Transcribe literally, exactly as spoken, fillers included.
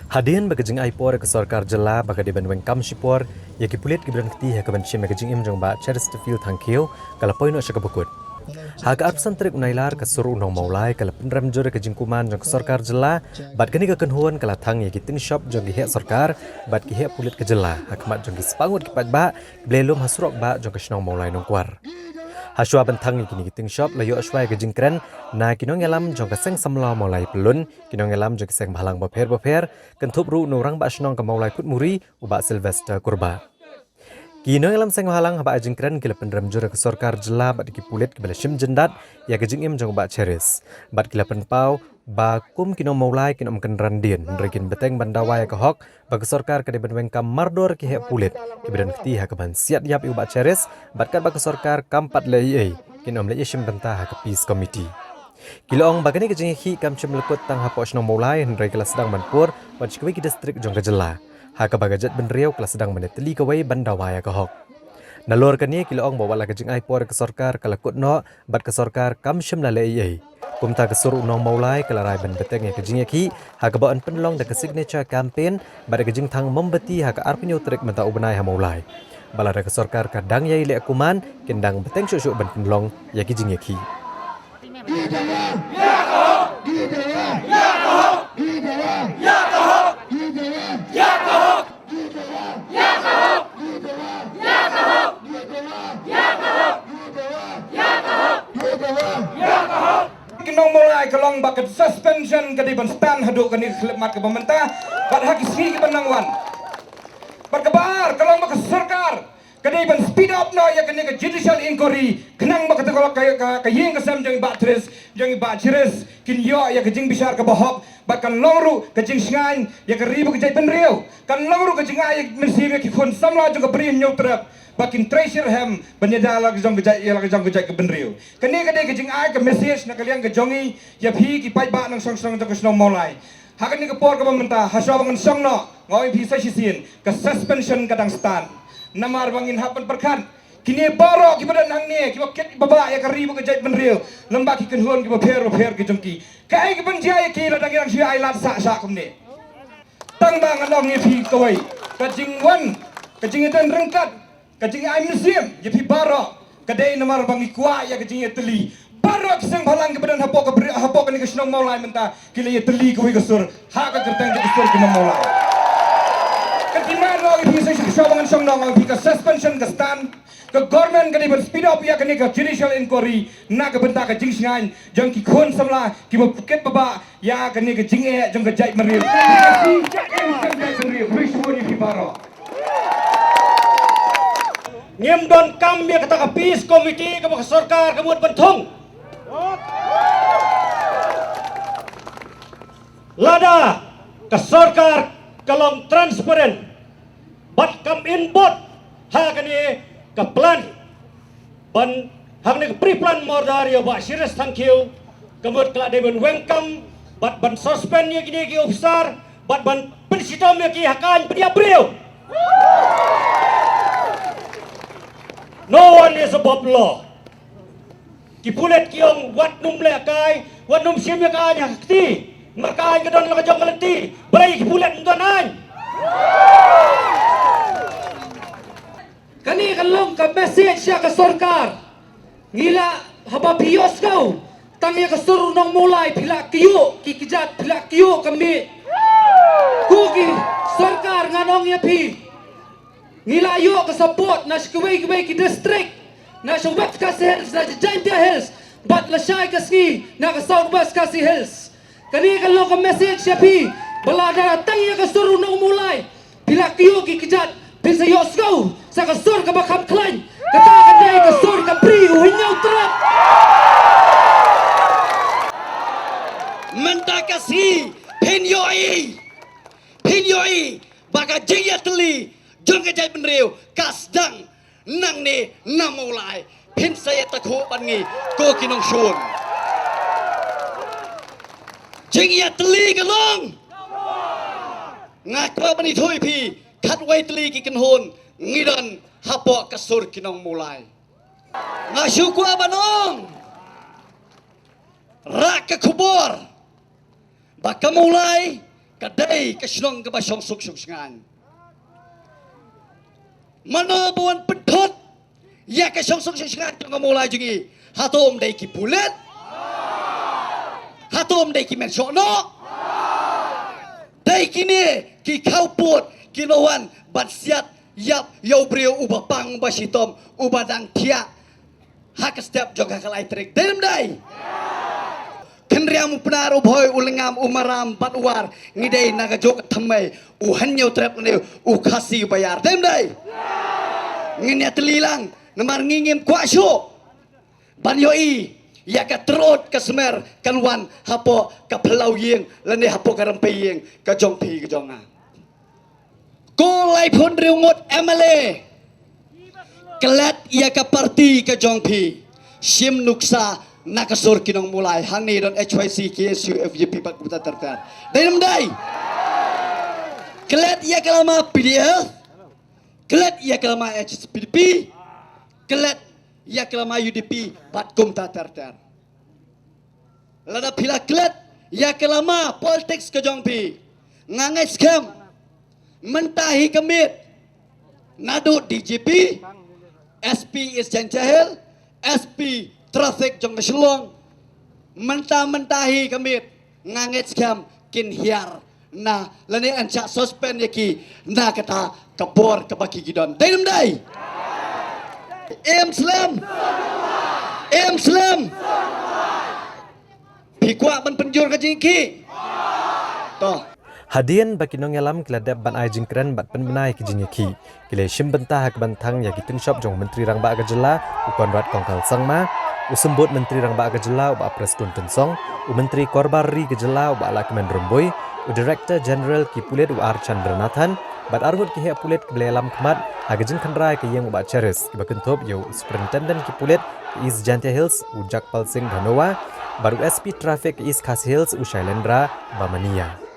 Hadien ba ka jingai por ka sorkar jylla ba ka dei ban weng kam shipor ïa ki pulit kiba don kti ha ka ban shim ïa ka jingim jong Bah Cheristerfield Thangkhiew ka la poi noh sha kaba kut. Ha ka arphew san tarik u Nailar ka sur u nong Mawlai ka la pynrem jur ïa ka jingkuman jong ka sorkar jylla bad kane ka kynhun ka la thang ïa ki tyngshop jong ki heh sorkar bad ki heh pulit ka jylla ha khmat jong ki spah ngut ki paidbah kiba la ïalum ha surok bah jong ka shnong Mawlai Nongkwar. Hashwa ban thang ïa kine ki tyngshop la ïoh shwa ïa ka jingkren na ki nongïalam jong ka seng samla Mawlai Pyllun, ki nongïalam jong ki seng bhalang bapher bapher, kynthup ruh na u rangbah shnong ka Mawlai Kutmuri, u Bah Sylvester Kurbah. Ki nongïalam seng bhalang haba ai jingkren ki la pynrem jur ïa ka sorkar jylla bad ki pulit kiba la shim jyndat ïa ka jingim jong u Bah Cheris bad ki la pynpaw ba kum ki nong Mawlai kin ym kynran dien hynrei kin bteng ban dawa ïa ka hok ba ka sorkar ka dei ban weng kam mardor ki heh pulit kiba don kti ha ka ban siat ïap ïa u Bah Cheris bad katba ka sorkar kam pat leh ei ei kin ym leh ïashim bynta ha ka Peace Committee. Ki la ong ba kane ka jingïakhih kam shym la kut tang hapoh shnong Mawlai hynrei ka la sdang ban pur bad sha kiwei ki distrik jong ka jylla ha kaba ka jaitbynriew ka la sdang ban ïatylli kawei ban dawa ïa ka hok. Nalor kane ki la ong ba wat la ka jingai por ka sorkar ka la kut noh bad ka sorkar kam shym la leh ei ei. Kumta ka sur u nong Mawlai ka la rai ban bteng ïa ka jingïakhih ha kaba yn pynlong da ka signature campaign bad da ka jingthang mombati ha ka arphew hynñiew tarik mynta u bnai ha Mawlai. Ba lada ka sorkar ka dang ïai leh kuman kin dang bteng shuh shuh ban pynlong ïa ki jingïakhih. Ki nong Mawlai ka long ba ka suspension ka dei ban stand haduh kane ka khyllipmat kaba mynta bad ha ki sngi kiban nang wan. Bad kaba ar ka long ba ka sorkar ka dei ban speed up noh ïa kane ka judicial inquiry khnang ba ka, ka, ka, ka ïing ka sem jong i Bah Cheris, jong i Bah Cheris kin ïoh ïa ka jingbishar kaba hok bad kan long ruh ka jingshngaiñ ïa ka ri bad ka jaitbynriew, kan long ruh ka jingai mynsiem ïa ki khun samla jong ka Bri Hynñiewtrep ba kin trei shitrhem ban ïada la ka jong ka jait, ïa la ka jong ka jaitbynriew. Kane ka dei ka jingai ka message na ka liang ka jong ngi ïa phi ki paidbah nongshong shnong jong ka shnong Mawlai. Ha kane ka por kaba mynta hashwa ba ngan shong noh nga ong ïa phi sa shisien ka suspension ka dang stand. Namar ba ngin hap ban pyrkhat kine baroh kiba don hangne kiba kit ba bah ïa ka ri bad ka jaitbynriew lem bad ki kynhun kiba pher bapher ki jong ki. Kaei kaban jia ïa ki lada ngi dang shu ai lad sah sah kumne? Tang ba ngan ong ïa phi kawei, ka jingwan, ka jingïadon ryngkat, ka jingai mynsiem ïa phi baroh ka dei namar ba ngi kwah ïa ka jingïatylli. Baroh ki seng bhalang kiba don hapoh ka bri, hapoh kane ka shnong Mawlai mynta ki la ïatylli kawei ka sur ha ka kyrteng jong ka sur ki nong Mawlai. Ka demand nga ong ïa phi sa shisha ba ngan shong noh nga ong ïa phi ka suspension ka stand. Ka government ka dei ban speed up ïa kane ka judicial inquiry na ka bynta ka jingshngaiñ jong ki khun samla kiba kit ba bah ïa kane ka jingeh jong ka jaitbynriew. Ka jaitbynriew, ka jaitbynriew, ka jaitbynriew baroh. Ngim don kam ïa kata ka Peace Committee kaba ka sorkar ka mut ban thung. Lada ka sorkar ka long transparent bad kam involve ha kane ka plan ban hangne ka pre-plan murder ïa u Bah Cheris Thangkhiew, ka mut ka la dei ban weng kam bad ban suspend ïa kine ki officer bad ban pynshitom ïa ki ha ka aiñ pynïap briew. No one is above law. Ki pulit ki ong wat nym leh kai, wat nym shim ïa ka aiñ ha ka kti. Namar ka aiñ ka don la ka jong ka lynti. Balei ki pulit ym don aiñ? Kane ka long ka message ïa ka sorkar. Ngi la haba phi ïohsngew tang ïa ka sur u nong Mawlai phi la kyiuh ki kjat, phi la kyiuh ka miej. Ko ki sorkar ngan ong ïa phi. Ngi la ïoh ka support na sha kiwei kiwei ki district, na sha West Khasi Hills, na sha Jaintia Hills, bad lashai ka sngi na ka South West Khasi Hills. Kane ka long ka message ïa phi ba lada tang ïa ka sur u nong Mawlai phi la kyiuh ki kjat, phin sa ïohsngew sa ka sur kaba kham khlaiñ. Kata ka dei ka sur ka Bri u Hynñiewtrep. Mynta ka sngi phin ïohi, phin ïohi ba ka jingïatylli jong ka jaitbynriew ka sdang nangne na Mawlai. Phin sa ïatakhuh bad ngi ko ki nongshun. Jingïatylli ka long. Nga kwah ban ïathuh ïa phi khatwei tylli ki kynhun ngi don hapoh ka sur ki nong Mawlai. Nga shu kwah ban ong, rah ka khubor ba ka Mawlai Ka dei ka shnong kaba shong suk shong shngaiñ. Mano ba wan pynthut ïa ka shong suk shong shngaiñ jong ka Mawlai jong ngi? Hato ym dei ki pulit? Hato ym dei ki menshohnoh? Dei kine ki khawpud ki la wan ban siat ïap ïa u briew uba pang, uba shitom, uba dang thiah ha ka step jong ka lai tarik. Dei ne ym dei? Khynriam u Pnar, u Bhoi, u Lyngngam, u Maram bad u War, ngi dei na kajuh ka thymmei, u Hynñiewtrep ne u Khasi Baïar. Dei ne ym dei? Ngin ïatylli lang namar ngi ngim kwah shuh ban ïohi ïa ka trud ka smer kan wan hapoh ka phyllaw ïing lane hapoh ka rympei ïing ka jong phi ka jong nga. Ko laiphew hynriew ngut M L A, klet ïa ka party ka jong phi, shim nuksa na ka sur ki nong Mawlai. Hangne don H Y C, K S U, F J P bad kumta ter ter. Dei ne ym dei? Klet ïa ka lama P D F, klet ïa ka lama H S P D P, klet ïa ka lama U D P bad kumta ter ter. Lada phi la klet ïa ka lama politics ka jong phi, nga ngeit skhem mynta hi ka miet, naduh D G P, S P East Jaintia Hills, S P Traffic jong ka Shillong, mynta mynta hi ka miet, nga ngeit skhem kin hiar na lane yn shah suspend ïa ki na kata ka bor kaba ki ki don. Dei ne ym dei? Em slem. Em slem. Phi kwah ban pynjur ka jingïakhih? To. Hadien ba ki nongïalam ki la dep ban ai jingkren bad pynbna ïa ki jingïakhih, ki la shim bynta ha ka ban thang ïa ki tyngshop jong u Myntri Rangbah ka Jylla, u Conrad Kongkal Sangma, u Symbud Myntri Rangbah ka Jylla, u Bah Prestone Tynsong, u Myntri Korbar Ri ka Jylla, u Bah Lahkmen Rymbui, u Director General ki pulit, u R Chandranathan, bad arngut ki heh pulit kiba la ïalam khmat ha ka jingkhynra ïa ka ïing u Bah Charis, kiba kynthup ïa u Superintendent ki pulit ka East Jaintia Hills, u Jagpal Singh Dhanoa, bad u S P Traffic ka East Khasi Hills, u Shailendra Bamania.